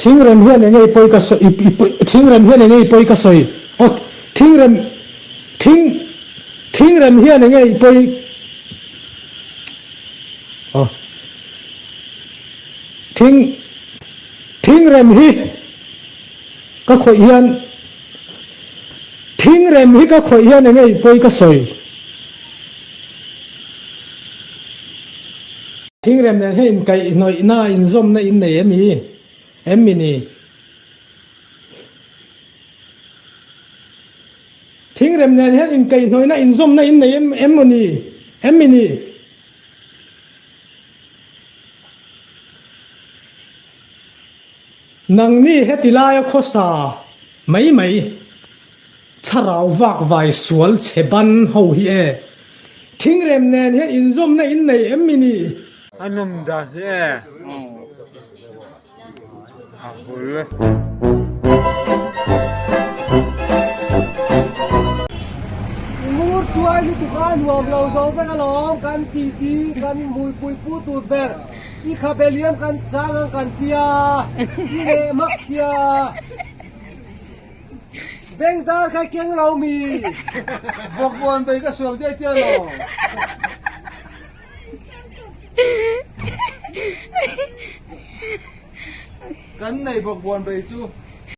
Thingrem hian enge i pawi ka sawi i thingrem hian enge i pawi ka sawi aw thingrem thing thingrem hian enge i pawi aw thing thingrem hi ka khawih hian thingrem hi ka khawih hian enge i pawi ka sawi. Thingrem nen hian inkaihhnawihna, inzawmna in nei em i? Em mi ni? Thingrem nen hian inkaihhnawihna, inzawmna in nei em em maw ni? Em mi ni? Nangni heti laia khawsa mai mai. Thlarau vak vai sual chhe ban ho hi e. Thingrem nen hian inzawmna in nei em mi ni? A nawm dan hi e. A hul. Ngur chuai lutuk a nuam lo zo vek alawm kan titi kan hmuipui pu tur ber i khabe liam kan chang ang kan tia i leh mak sia. Beng dar kha keng lo mi. Vawk buan bei ka suam che tia lo. Kan nei vawk buan bei chu.